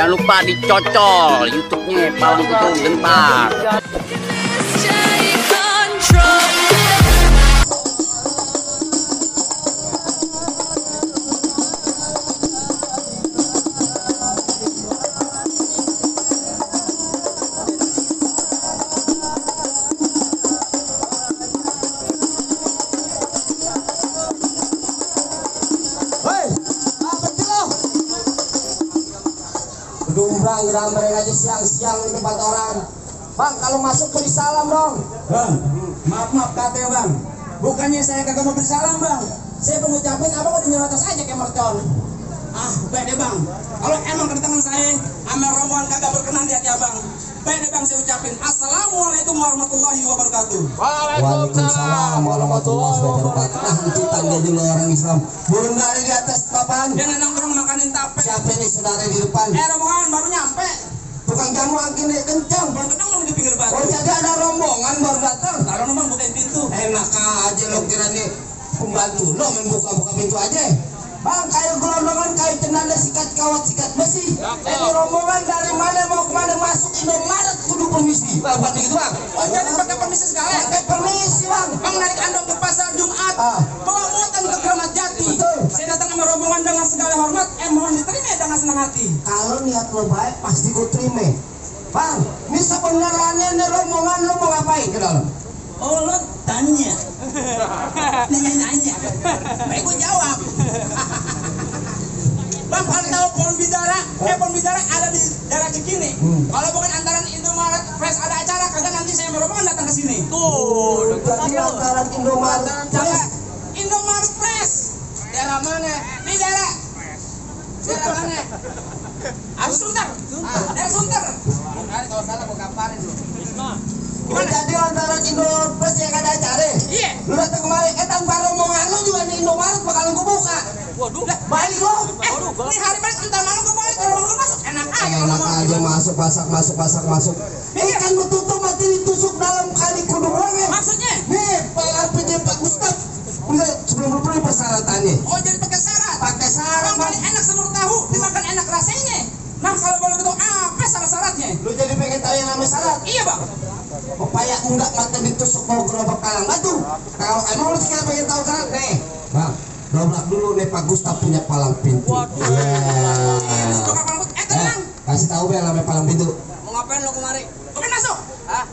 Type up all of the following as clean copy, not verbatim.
Jangan lupa dicocol YouTube-nya Palang Pintu Gentar. Gerang aja siang-siang di tempat orang. Bang, kalau masuk beri salam dong. Bang, maaf katanya bang. Bukannya saya kagak mau bersalam bang. Saya pengucapin abang udah nyerotos aja kayak mercon. Ah, baik deh bang. Kalau emang kedatangan saya sama rombongan kagak berkenan di hati abang, baik deh bang, saya ucapin Assalamualaikum warahmatullahi wabarakatuh. Waalaikumsalam warahmatullahi wabarakatuh. Nah, itu tanda dulu orang Islam. Burung dari di atas papan. Jangan nongkrong makanin tape. Siapa ini saudara di depan? Rombongan baru nyampe. Tukang jamu angin kencang. Belum ketemu di pinggir batu. Oh, jadi ada rombongan baru datang. Taruh bang, bukain pintu. Enak aja lo kira nih pembantu lo main buka-buka pintu aja. Bang, kayu gelondongan, kayu tenada, sikat kawat, sikat besi. Ini rombongan dari mana mau kemana masuk Indomaret kudu permisi. Bang, buat gitu bang. Oh, jadi pakai permisi segala. Pakai permisi bang. Bang narik andong ke pasar Jumat. Bawa muatan ke Keramat Jati. Betul. Saya datang sama rombongan dengan segala hormat. Mohon diterima dengan senang hati. Kalau niat lo baik pasti gue terima. Bang, ini sebenarnya ini rombongan lo mau ngapain ke dalam? Oh, lo tanya. Nanya. Baik gue jawab. Bang, kalau tahu pohon bidara ada di daerah Cikini. Kalau bukan antaran Indomaret Fresh ada acara, kagak nanti saya rombongan datang ke sini. Tuh, jadi antaran Indomaret Fresh. Indomaret Fresh. Daerah mana? Di daerah mana? Sunter. Daerah Sunter. Kalau salah gue kaparin lu. Gimana? Jadi antaran Indomaret Fresh yang ada acara. Iya. Lu datang kemari, tanpa rombongan lu juga di Indomaret bakalan gue buka. Waduh, balik lo. Ini hari balik entar malam gue balik, kalau lu masuk enak aja. Enak aja masuk. Ini kan betutup mati ditusuk dalam kali kudu ya. Maksudnya? Nih, Pak RPJ Pak Gustaf. Udah sebelum beli persyaratannya. Oh, jadi pakai syarat. Pakai syarat. Bang, paling enak semur tahu, dimakan enak rasanya. Nah, kalau baru ketemu apa syarat-syaratnya? Lu jadi pengen tahu yang namanya syarat? Iya, Bang. Upaya enggak mata ditusuk mau gerobak kalang batu. Kalau emang lu sekarang pengen tahu syarat nih, Bang, dobrak dulu nih Pak Gustaf punya palang pintu. Waduh. Tenang. Kasih tahu biar namanya palang pintu. Mau ngapain lo kemari? Bukan masuk. Hah?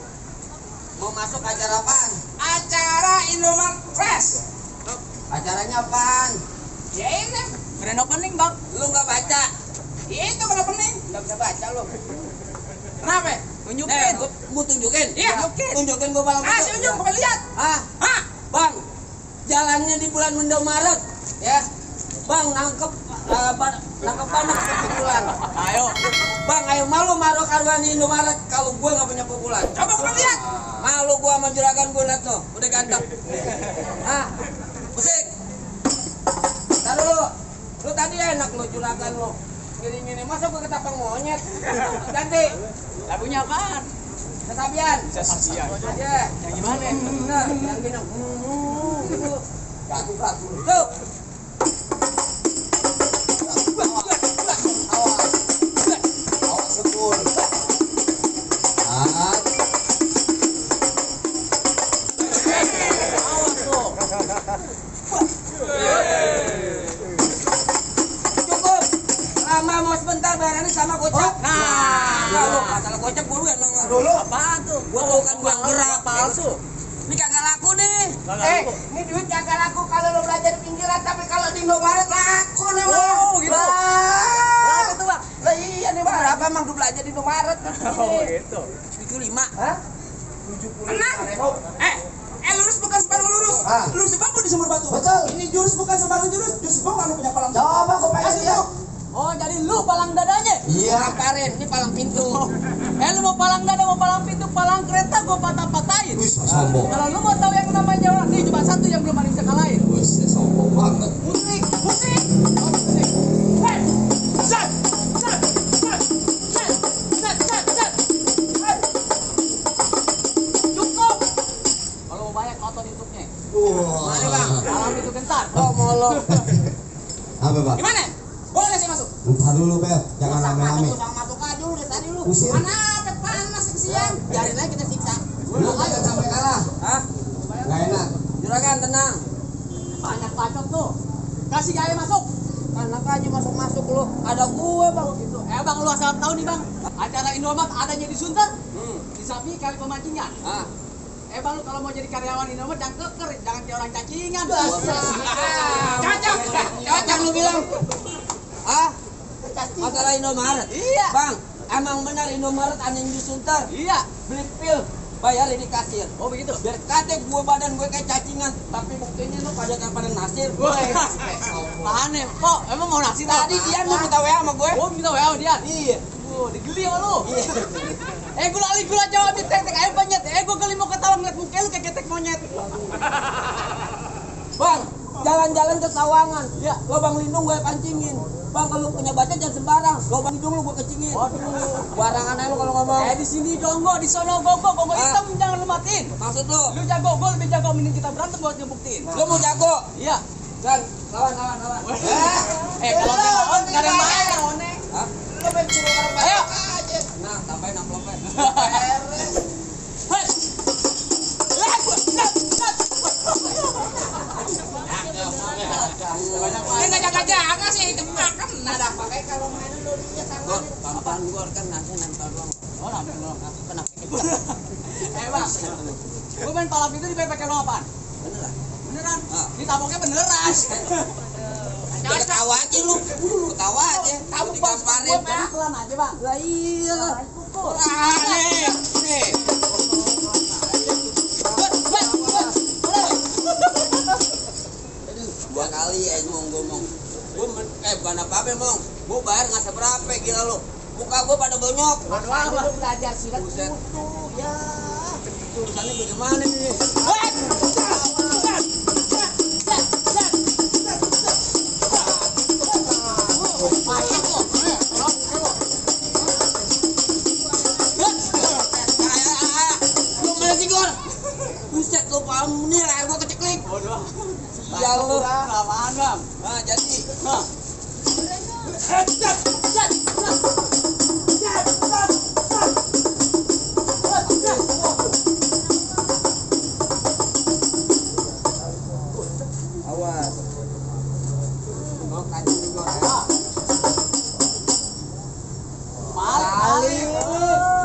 Mau masuk acara apaan? Acara Indomaret Fresh. Acaranya apaan? Ya ini. Grand opening, Bang. Lu nggak baca? Itu kalau opening. Nggak bisa baca lu. Kenapa? Tunjukin. Mau tunjukin? Iya. Tunjukin gua palang pintu. Tunjuk, bukan lihat. Hah? Bang, jalannya di bulan Indomaret, ya. Bang, nangkep anak pukulan. Ayo. Bang, ayo malu maru karuan di Indomaret kalau gua nggak punya pukulan. Coba gua lihat. Malu gua sama juragan gua liat tuh, udah ganteng. Musik. Taruh lu. Lu tadi enak lu juragan lu. Gini-gini, masa gua ketapang monyet? Ganti. Lagunya apaan? Sesabian. Aja. Yang gimana? Bener, yang gini. Gitu. Gagu. Tuh. Awas betul. Cukup. Lama mau sebentar bayarannya sama gocap. Kalau masalah gocap dulu ya nongol dulu. Apaan tuh? Gua tuh kan gua gerak palsu. Ini kagak laku nih. Ini duit kagak laku kalau lo belajar di pinggiran, tapi kalau di Indomaret laku nih bang. Oh, gitu. Berapa tuh bang? Lah iya nih bang. Berapa emang lu belajar di Indomaret? Oh gitu. 75. Hah? 75.000. Lurus bukan sembarang lurus. Lurus di bambu di sumur batu. Betul. Ini jurus bukan sembarang jurus. Jurus gua kan punya palang. Coba gua pengen lihat. Oh, jadi lu palang dadanya? Iya. Kamparin, ini palang pintu. Lu mau palang dada, mau palang pintu, palang kereta gua patah-patahin. Wih, sombong. Kalau lu mau tahu yang namanya orang, nih cuma satu yang belum ada yang bisa kalahin. Wih, sombong banget. Musik. Oh, musik. Hey, set. Cukup. Kalau mau banyak otot YouTube-nya. Mana bang? Palang pintu gentar. Oh, molok. Apa bang? Gimana? Boleh sih masuk? Bentar dulu Bel, jangan lama-lama. Usir. Mana panas kesian. Biarin aja kita siksa. Lu aja sampai kalah. Hah? Gak enak. Juragan tenang. Banyak bacot tuh. Kasih gaya masuk. Enak aja masuk lu. Ada gue bang. Gitu. Bang lu asal tahu nih bang. Acara Indomaret adanya di Sunter. Di samping kali pemancingan. Bang lu kalau mau jadi karyawan Indomaret jangan keker, jangan kayak orang cacingan. Cocok lu bilang. Masalah Indomaret. Iya. Bang, emang benar Indomaret ada yang di Sunter. Iya. Beli pil, bayar di kasir. Oh begitu. Biar kate gue badan gue kayak cacingan, tapi buktinya lu pada nasir. Aneh. Kok emang mau nasir tadi dia mau minta WA sama gue. Oh, minta WA sama dia. Iya. Digeli sama lu. Iya. Gula jawab di tek ayo monyet. Gue geli mau ketawa ngeliat muka lu kayak ketek monyet. Bang, jalan-jalan ke Sawangan. Ya, lubang lindung gue pancingin. Bang, kalau punya baca jangan sembarang. Lubang lindung lu gue kecingin. Waduh. Barangan aja lu kalau ngomong. Di sini jonggo, di sono gogo hitam jangan lu matiin. Maksud lu? Lu jago, gue lebih jago mending kita berantem buat ngebuktiin. Lu mau jago? Iya. Kan, lawan. Kalau lawan enggak ada yang main, oneng. Hah? Lu main suruh orang banyak aja. Nah, tambahin amplopnya. Ini jaga-jaga sih, makan nada pakai kalau main lu dia tangan. Apaan gua kan nanti nempel doang. Oh, nempel doang. Kenapa? Bang. Gua main palap itu dipakai lo apaan? Beneran? Ditaboknya beneran. Jangan ketawa aja lu. Ketawa aja. Kamu digamparin. Pelan aja, Bang. Lah iya lah. Nih. Dua kali ya ngomong. Bukan apa-apa emang. Gue bayar nggak seberapa gila lu. Muka gue pada bonyok. Waduh, lu belajar silat kutu. Ya. Urusannya bagaimana nih? Buset lu paham nih leher gua keceklik. Waduh. Ya lu. Apaan, Bang? Nah, jadi. Awas. Oh, kacang digoreng. Paling.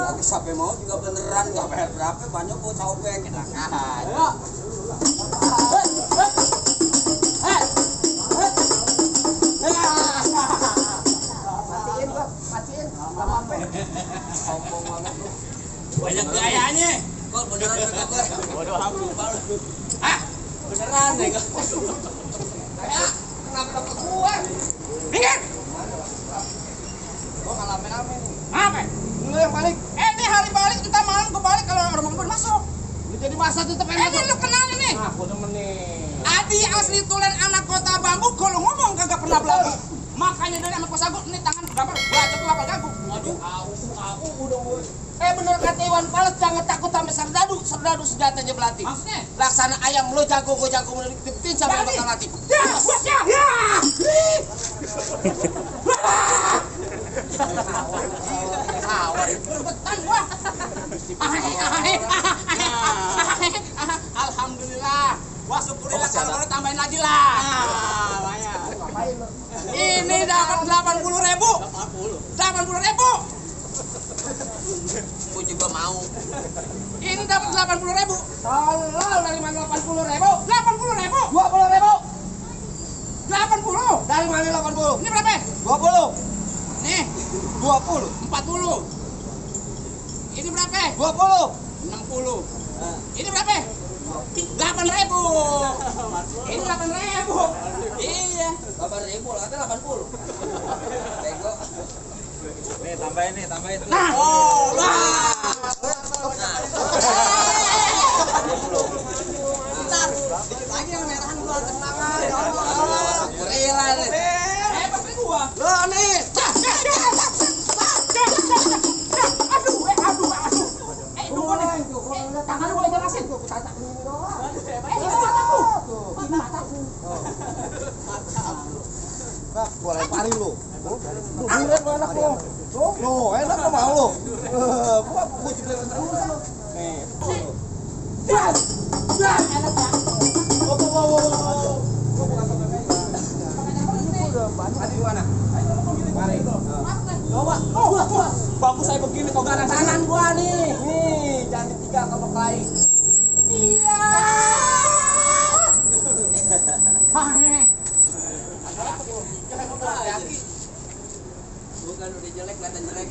Lagi sampai mau juga beneran enggak bayar berapa banyak gua cobek enak aja. Banyak gayanya. Kok beneran mereka gue. Waduh, hampir. Beneran deh. Kayak kenapa dapat gue? Minggir. Gua enggak lame-lame nih. Apa? Lu yang balik. Ini hari balik kita malam gue balik kalau rumah gue masuk. Jadi masa tetep enak. Ini lu kenal ini. Nah, gua temen nih. Adi asli tulen anak kota Bambu kalau ngomong kagak pernah belagu. Makanya dari anak kos Agung ini tangan gambar bacot lu apa gagu. Waduh, aku udah bener kata Iwan Fals jangan takut sampai serdadu senjatanya belati. Maksudnya? Laksana ayam lo jago gue jago menitikin sampai bakal mati. Ya. Betan gua. Alhamdulillah. Wah syukurillah kalau boleh tambahin lagi lah. Ini dapat 80.000. 80.000. Gue juga mau. Ini dapat 80.000. Tolol dari mana 80.000? 80.000. 20.000. 80. Dari mana 80? Ini berapa? 20. Nih. 20. 40. Ini berapa? 20. 60. Ini berapa? 8.000. Ini 8.000. Iya. 8.000 lah, 80. Bego. Nih, tambahin tuh. Nah. Oh, wah. Bentar. Dikit lagi yang merahan gua tenangan. Gurila nih. Pakai gua. Loh nih. Aduh. Itu gua nih. Tangan gua jelasin. Tatak ini doang. Mataku. Nah, gua lemparin lu. Lu bilang anak lu. Enak mau lu.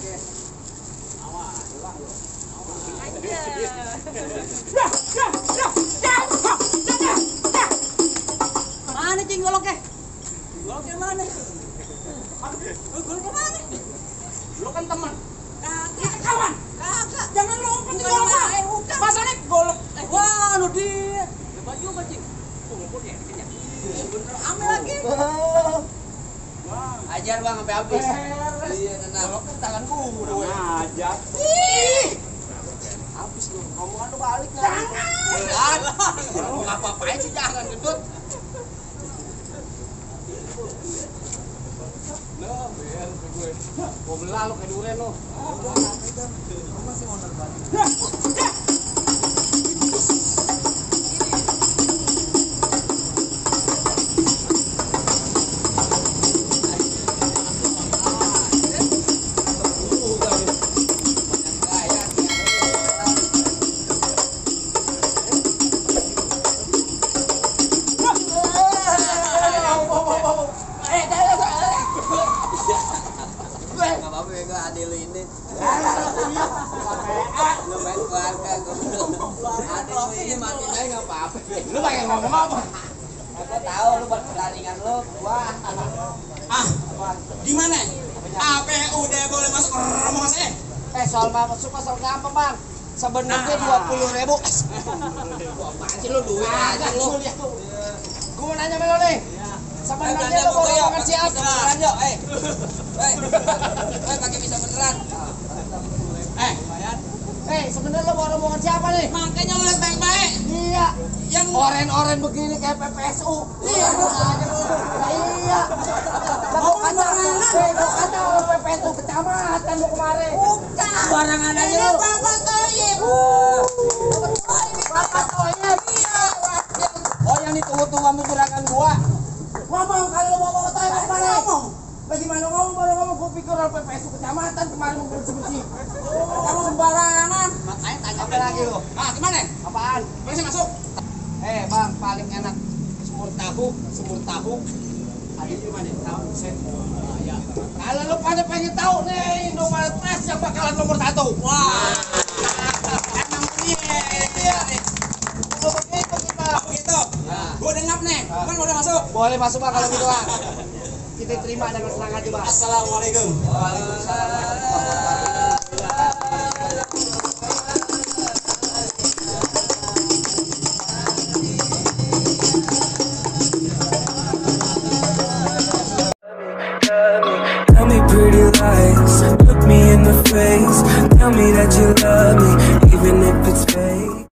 Mana cing goloknya? Goloknya mana? Goloknya mana? Lu kan teman. Kagak kawan. Kagak. Jangan lu penting golok. Masa nih golok. Wah, lu dia. Hebat juga cing. Ngumpul ya dikit ya. Bener ame lagi. Ajar bang sampai habis. Iya, tenang. Golok kan tangan gua. Ajar. Habis lu. Ngomongan lu balik enggak? Jangan. Lu ngapa-ngapain sih jangan gendut. Gua belah lu kayak durian lu. Masih mau terbang. Lu pengen ngomong apa? Aku tahu lu buat pertandingan lu, wah. Gimana? Apa udah boleh masuk rombongan saya? Soal masuk masuk apa bang? Sebenarnya 20.000. Apaan sih lu duit aja lu? Gua mau nanya sama lu nih. Sebenarnya lu mau rombongan siapa? Beneran yuk, pakai bisa beneran. Sebenarnya lo mau rombongan siapa nih? Makanya lo lihat baik-baik. Iya. Yang oren-oren begini kayak PPSU. Iya. Iya. Mau kata orang PPSU kecamatan lo kemarin. Bukan. Barangan aja lo. Bapak Toyib. Bapak Toyib. Iya. Oh yang ditunggu-tunggu sama juragan gua. Ngomong kalau lo mau Bapak Toyib kemarin. Ngomong. Bagaimana ngomong baru ngomong gue pikir orang PPSU kecamatan kemarin mau bersih-bersih. Kamu sembarangan. Makanya tanya apa lagi lo? Gimana? Apaan? Masih masuk. Bang, paling enak semur tahu. Ada di mana? Tahu set. Ya. Kalau lu pada pengen tahu nih Indomaret Fresh yang bakalan nomor 1. Wah. Emang iya. Begitu kita. Begitu. Gua udah ngap nih. Kan udah masuk. Boleh masuk Bang kalau gitu Bang. Kita terima dengan senang hati Bang. Assalamualaikum. Waalaikumsalam. Tell me pretty lies, look me in the face. Tell me that you love me, even if it's fake.